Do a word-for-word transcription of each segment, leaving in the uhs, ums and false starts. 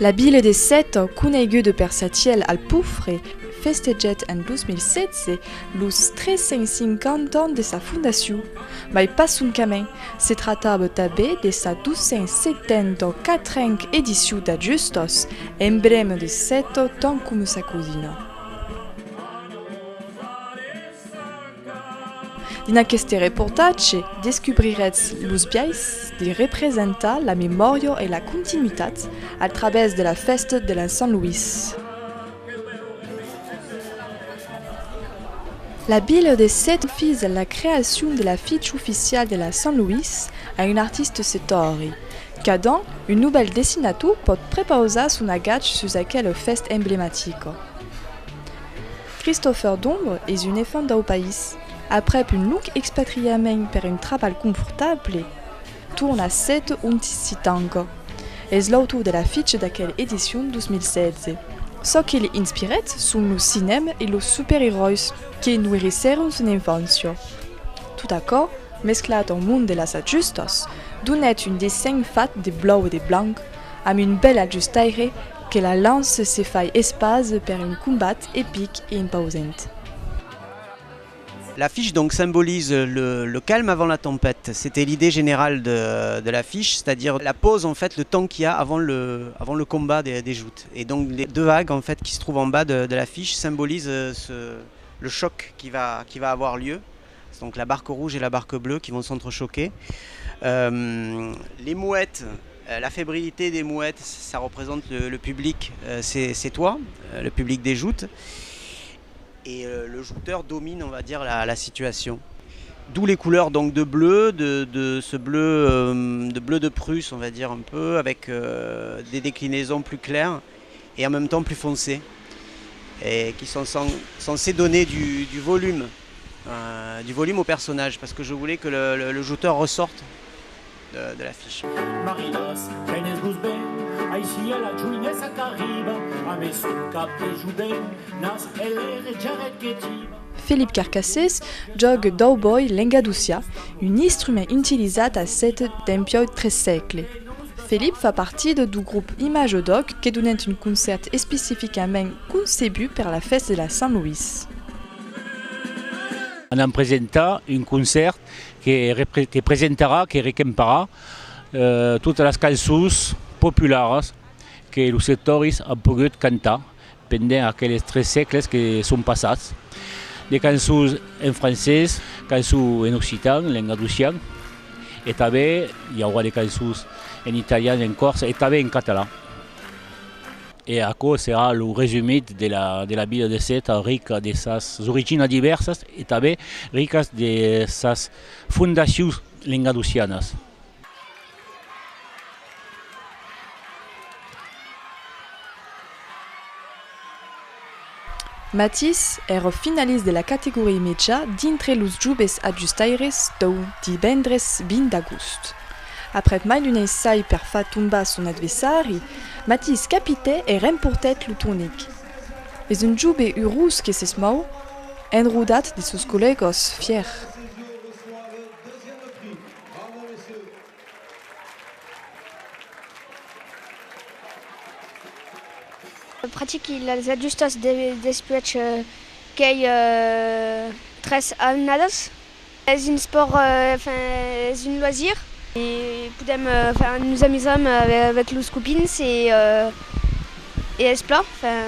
La vila de Seta, coneguda per sa tièla al pofre, festejèt en dos mil setze los tres cents cinquanta ans de sa fondacion, mai pas soncament, se tractava tanben de sa dos cents setanta quatrenca edicion d'ajustas, emblèma de Seta tant coma sa cosina. Dins aqueste reportatge, descobriretz los biais de representar la memòria e la continuitat al travèrs de la fèsta de la Sant Loís. La vila de Seta fisa la creacion de l'aficha oficiala de la Sant Loís a un artista setòri. Cada an, un novèl dessinator pòt prepausar son agach sus aquela fèsta emblematica. Christopher Dombre es un enfant dau país. Aprèp un long expatriament per un trabalh confortable, torna a Seta ont s'i tanca. Es l'autor de l'aficha d'aquela edicion dos mil setze. Çò que l'inspirèt son lo cinèma e los supereròis que noirissèron son enfància. Tot aquò, mesclat au mond de las ajustas, donèt un dessenh fach de blau e de blanc, amb un bèl ajustaire que la lança se fai espasa per un combat epic e impausant. L'affiche donc symbolise le, le calme avant la tempête. C'était l'idée générale de, de l'affiche, c'est-à-dire la pause en fait, le temps qu'il y a avant le, avant le combat des, des joutes. Et donc les deux vagues en fait qui se trouvent en bas de, de l'affiche symbolisent euh, ce, le choc qui va, qui va avoir lieu. Donc la barque rouge et la barque bleue qui vont s'entrechoquer. Euh, les mouettes, euh, la fébrilité des mouettes, ça représente le, le public, euh, c'est, c'est toi, euh, le public des joutes. Et euh, le jouteur domine, on va dire, la, la situation. D'où les couleurs donc de bleu, de, de ce bleu, euh, de bleu de Prusse, on va dire un peu, avec euh, des déclinaisons plus claires et en même temps plus foncées, et qui sont cen- censées donner du, du volume, euh, du volume au personnage, parce que je voulais que le, le, le jouteur ressorte de, de l'affiche. Maridas, tenes-vos ben, aicí a la joinessa qu'arriba, amé son cap de judèu, nas e l'ère jarret que tiba. Felip Carcassés jòga dau bòi lengadocian, un instrument utilizat a Seta dempiòu tres sègles. Felip fa partida dau grop Image d'Òc que donèt un concèrt especificament concebut per la fèsta de la Sant Loís. Anam presentar un concèrt que, repre- que presentarà, que recamparà eh, totas las cançons popularas que los setòris an pogut cantar pendent aqueles tres sègles que son passats. De cançons en francés, cançons en occitan, lengadocian, e tanben i aurà de cançons en italian, en còrse e tanben en catalan. E aquò serà lo resumit de la, de la vida de Seta, rica de sas originas divèrsas e tanben ricas de sas fondacions lengadocianas. Matís èra finalista de la categoria meja dintre los joves ajustaires dau divendres vint d'agost. Aprèp mai d'un ensai per far tombar son adversari, Matís capitèt e remportèt lo tornic. Es un jove urós que s'esmòu, enrodat de sos collègas fièrs. Practiqui las ajustas de, despuèch, eh, qu'ai, eh, tres annadas. Es un espòrt, eh, enfin, es un loisir. E podèm, eh, enfin, nos amusam avec, avec los copins e, eh, e es plan, enfin,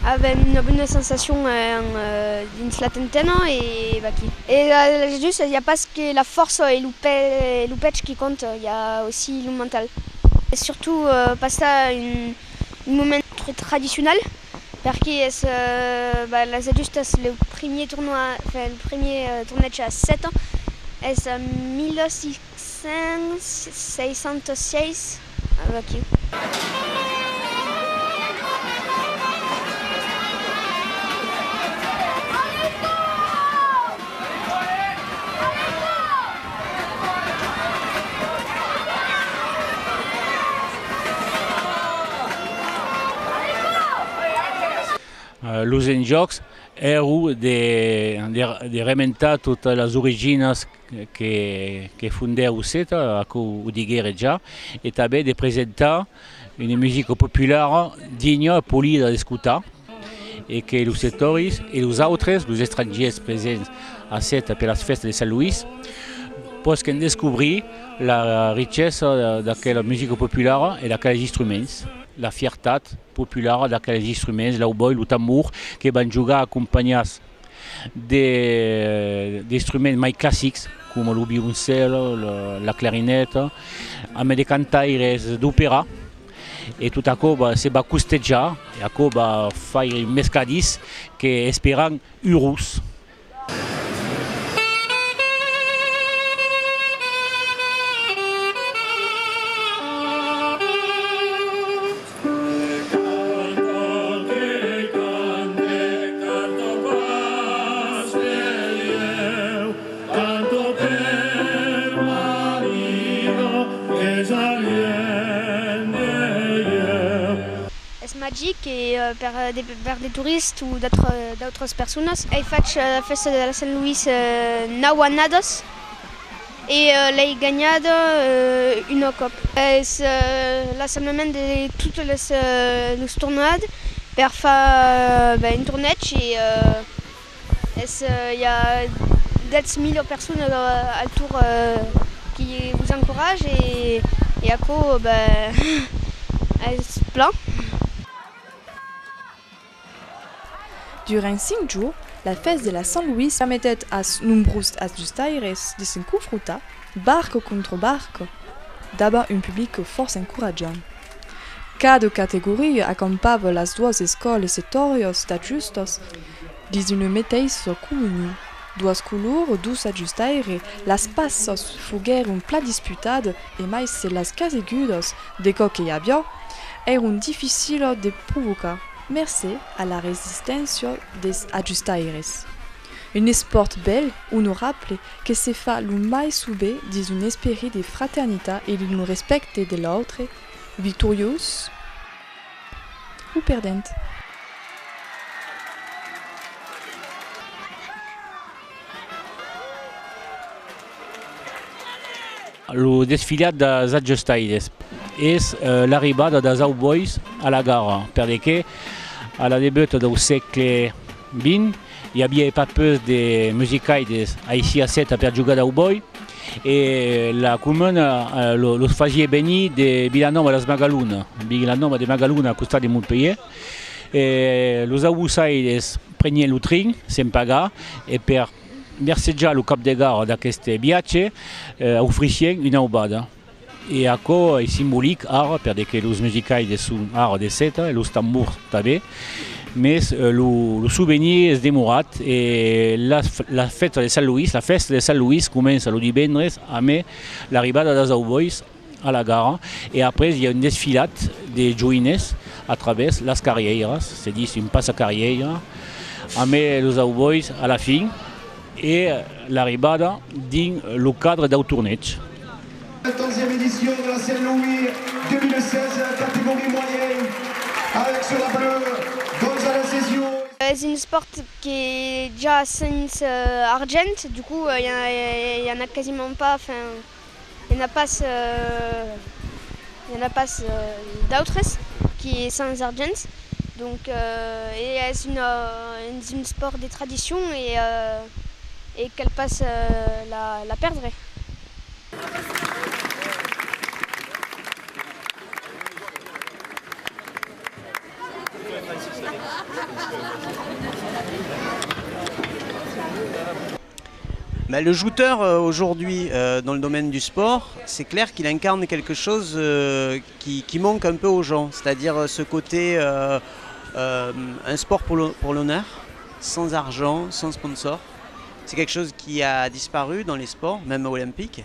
avèm una bona sensacion en, eh, dins la trentena e vaquí. E la, la just, i a pas que la fòrça e lo pe-, lo pech qui compta, i a aussi lo mental. E surtot, eh, passar un, un moment tra-, tradicional, perque es, eh, bah, las ajustas, lo primièr tornoi, enfin, lo primièr, eh, tornèig a sèt ans, es a mil six cents seissanta-sièis, vaquí. Eh, los enjòcs èran de, de, de rementar totas las originas que, que fondèron Seta, aquò o diguère ja, e tanben de presentar Una musica populara, digna, polida d'escotar, e que los setòris e los autres, los estrangièrs presents a Seta per las fèstas de Sant Loís, pòsquen descobrir la richessa d'aquela musica populara e d'aqueles instruments, la fiertat populara d'aqueles instruments, l'aubòi, lo tambor, que van jogar acompanhats de, d'instruments mai classics, coma lo violoncèl, la, la clarineta, amb de cantaires d'opèra, e tot aquò va, se va costejar, e aquò va faire un mescladís que esperam urós. Es magic e, eh, per, eh, de, per de toristas o d'autres, d'autras personas. Ai fach, eh, la fèsta de la Sant Loís, eh, nau annadas. E, eh, l'ai ganhada, eh, una còp. Es, eh, l'assemblement de totes les, eh, los tornats per far, ben, un torneig e, eh, es, eh, i a dètz mila personas, eh, al torn, eh, qui vos encoratja e, e aquò, ben, es plan. Durant cinc jorns, la fèsta de la Sant Loís permetèt als nombrós ajustaires de se'n confrontar, barca contra barca, davant un public fòrça encoratjant. Cada categoria acampava las doas escòlas setòrias d'ajustas dins una meteissa comunion. Doas colors, dos ajustaires, las passas foguèron plan disputadas e mai se las casegudas, de còps que i aviá, èron dificilas de provocar. Mercé a la resisténcia dels ajustaires. Un espòrt bèl, onorable, que se fa lo mai sovent dins un esperit de fraternitat e de respècte de l'autre, victoriós o perdent. Lo desfilat dels ajustaires es, eh, l'arribada dels aubòis a la gara, per de que a la debuta del sègle vint i aviá pas pus de musicaires aicí a Seta per jogar d'aubòi, e la comuna, eh, lo, los fasiá venir de Vilanòva de las Magalunas, Vilanòva de Magalona, a costat de Montpelhièr. E los aubossaires prenián lo trin sens pagar e per mercejar lo cap de gara d'aqueste viatge, eh, ofrissián una aubada. E aquò es simbolic ara, per de que los musicaires son ara de Seta e los tambors tanben, mes, eh, lo, lo sovenir es demorat e la, la fèsta de Sant Loís, la fèsta de Sant Loís comença lo divendres amb l'arribada dels aubòis a la gara, e après i a un desfilat de joines a travèrs las carrièiras, se ditz un passacarrièira, amb los aubòis a la fin e l'arribada dins lo cadre dau torneig. Quatorzième édition de la Saint-Louis deux mille seize, catégorie moyenne, avec ce rappeur Gonzalo Cesio. Es un espòrt que ja sens, eh, argent, du coup, eh, i a, i a, i a quasiment pas, enfin, i a pas, eh, i a pas, eh, d'autres qui sens argent. Donc, eh, e es una, un, un espòrt de tradicion e, eh, e cal pas, eh, la, la perdre. Ben, le jouteur, euh, aujourd'hui, euh, dans le domaine du sport, c'est clair qu'il incarne quelque chose, euh, qui, qui manque un peu aux gens, c'est-à-dire, euh, ce côté, euh, euh, un sport pour le, pour l'honneur, sans argent, sans sponsor. C'est quelque chose qui a disparu dans les sports, même olympiques.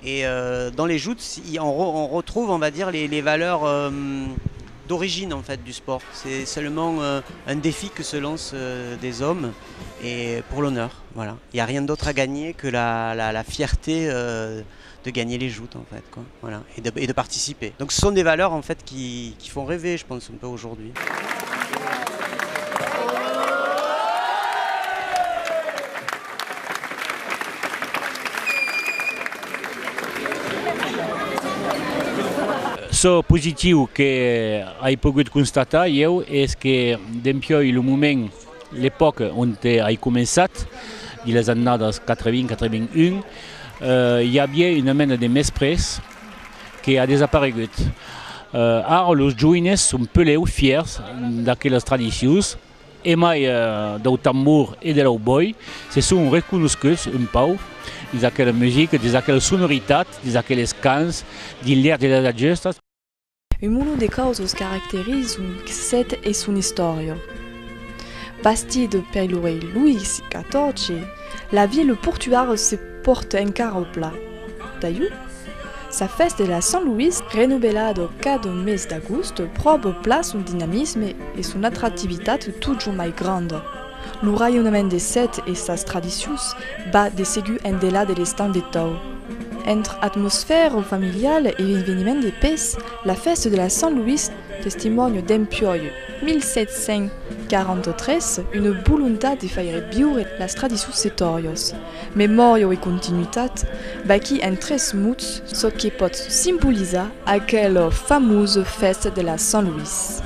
Et, euh, dans les joutes, il, on re-, on retrouve, on va dire, les, les valeurs, euh, d'origine, en fait, du sport. C'est seulement, euh, un défi que se lancent, euh, des hommes et pour l'honneur, voilà. Il y a rien d'autre à gagner que la, la, la fierté, euh, de gagner les joutes, en fait, quoi. Voilà. Et de, et de participer. Donc ce sont des valeurs, en fait, qui, qui font rêver, je pense, un peu aujourd'hui. Çò positiu que ai pogut constatar, ieu, es que dempiòi lo moment, l'epòca onte ai començat, dins las annadas quatre-vints, quatre-vints-un, eh, i aviá una mena de mesprètz que a desaparegut. Eh, ara, los joines son puslèu fièrs d'aquelas tradicions, e mai, eh, dau tambor e de l'aubòi, se son reconoscuts un pauc dins aquela musica, dins aquela sonoritat, dins aqueles cants, dins l'èr de las ajustas. Un molon de causas caracterizan Sèt e son istòria. Bastida per lo rei Loís quatòrze, la vila portuària se pòrta encara plan. D'alhors, sa fèsta de la Sant Loís, renovelada cada mes d'agost, pròva plan son dinamisme e son atractivitat totjorn mai granda. Lo raionament de Sèt e sas tradicions va de segur endelà de l'estam de Tòu. Entre atmosfèra familiala e eveniment de pes, la fèsta de la Sant Loís testimònia dempiòi mil sèt cents quaranta-tres una volontat de faire viure las tradicions setòrias. Memòria e continuitat, vaquí en tres mots çò que pòt simbolizar aquela famosa fèsta de la Sant Loís.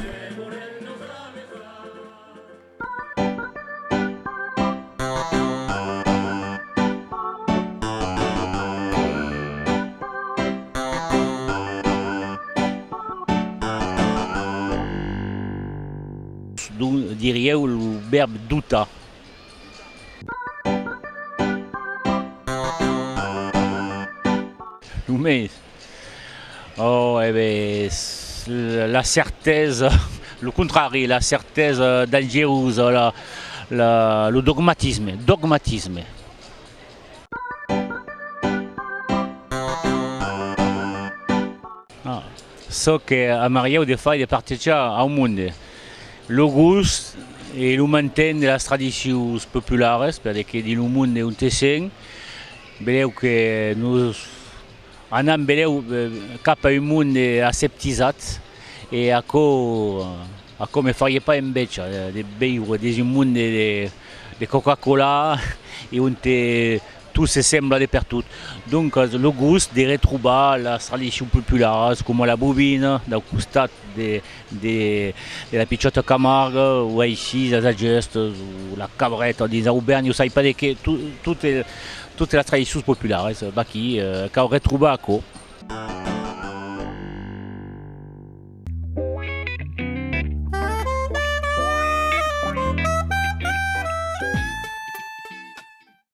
Donc, dirieu lo vèrb dotar. Lo mes. Oh, e ben, s-, la certesa, lo contrari, la certesa dangerosa, la, la, lo dogmatisme, dogmatisme. Ah, çò que amarieu de faire de partejar au monde lo gost e lo manten de las tradicions popularas, perque dins lo monde onte sèm, belèu que nos anam belèu, eh, cap a un monde aseptizat, e aquò, aquò me fariá pas enveja, eh, de viure dins un monde de, de Coca-Cola e onte tot se sembla de pertot. Doncas, lo gost de retrobar las tradicions popularas, coma la bobina, dau costat de, de, de la pichòta Camarga, o aicí, las ajustas, o la cabreta dins Auvèrnha, o sai pas de qué, to-, totes, totes las tradicions popularas, vaquí, eh, cau retrobar aquò.